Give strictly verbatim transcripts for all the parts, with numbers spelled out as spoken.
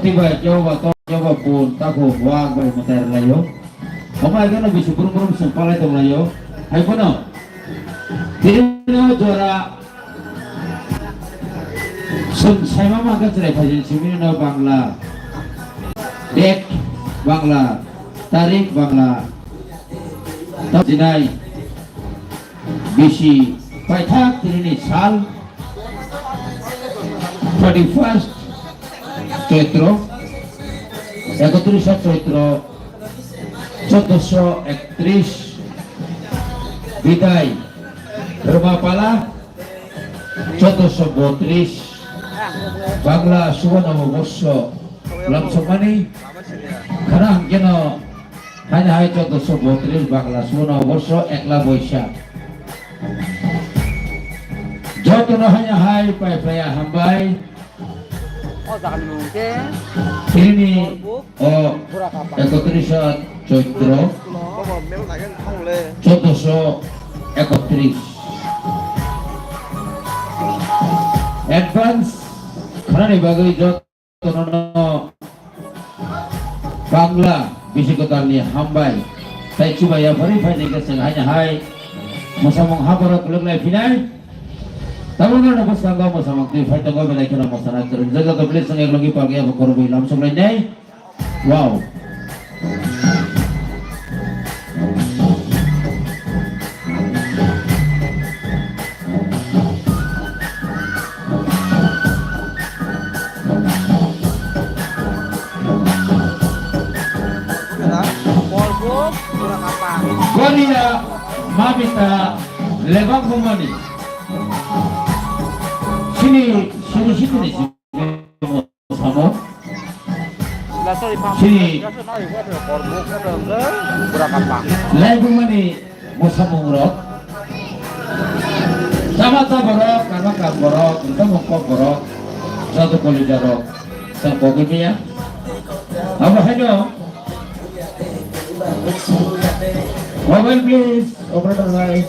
Tibai, kebo ba tok, kebo ba pun, takhuk, wak bai mwtai rwlaio. Omo hai kheno bisi brum brum chwng palai tonglaio. Hai phano, tini no jora chwng saima mankha chwrai phaijin simi no Bangla date, Bangla tarik, Bangla ta-, jinai. Bisi paithak tinini sal, thirty first Choitro, ekotrisha Choitro, chauddosho ektris, bidai, Rwmapala, chauddosho botris, Bangla Subha Noboborsho, lamsokmani, khana hwnkhe no, Haino hai chauddosho botris Bangla Subha Noboborsho Ekla Boishakh. Jotono haino hai pai paiya hambai. O jaga ni mung khe tini o Burakapang. Ekotrisha Choitro. Bobo mel nagen thang le. Chauddosho ekotris. Advance khanani bagwi jot- Tono Bangla bisi kwtalni hambai. Tai chubai yaphari phaini khe chwng haino hai mwsamung haboro kwlwk lai phinai. Tabukno no bwskango mwsamung twi phai tongo, belai kheno mwsana kwrwngjak joto village chwng eklogi palgi abo khorokbwi lamsok lainai. Wow. Korea mamita lebang bumani. Sini, sini, sini, sini. Samo. Sini. Laibumani mosamung rok. Chama ta borok, kama kam borok, tamo kok borok, jadu kolija rok. Tamo kok ini ya. Abo haino. Mobile please, operator bhai.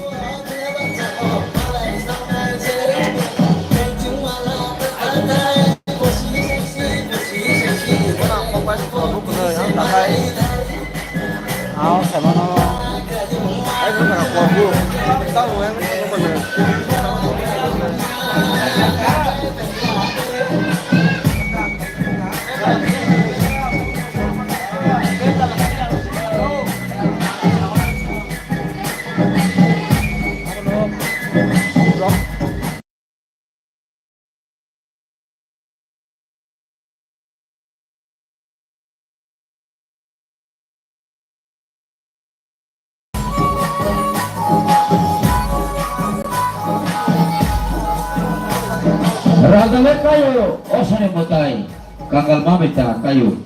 Rajale kayo, osani mwtai, kangal mamita kayo.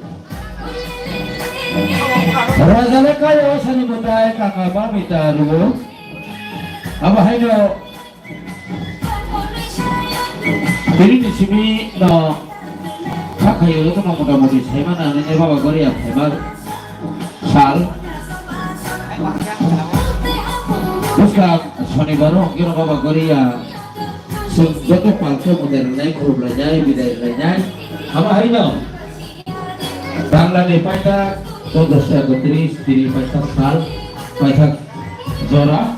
Rajale kayo, osani mwtai, kangal mamita ruo. Abo haino Tini ni simi no kha khayo joto no mota moti saimana nini Baba Goria phaima sal. Buska Shonibar o hwnkhe no Baba Goria chwng joto palkhe mota rwnai, khulum lainai, bidai lainai. Abo haino. Bangla ni paithak chauddosho ekotris, tini paithak sal, paithak jora.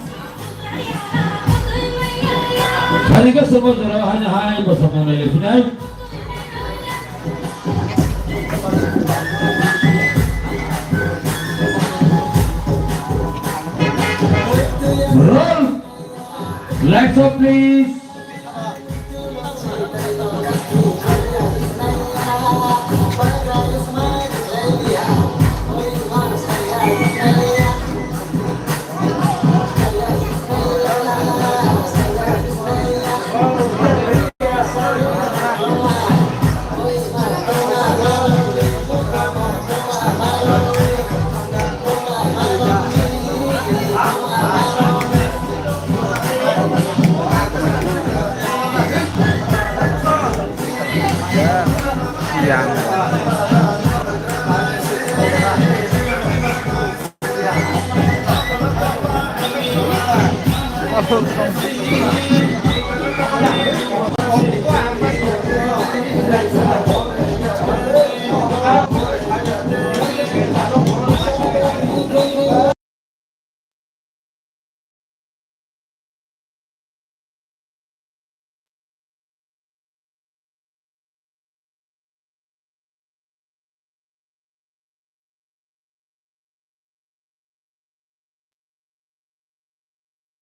Hari ke semua jora hanya hai bersama nai lesinai. Roll. Lights up, please. Rwngthok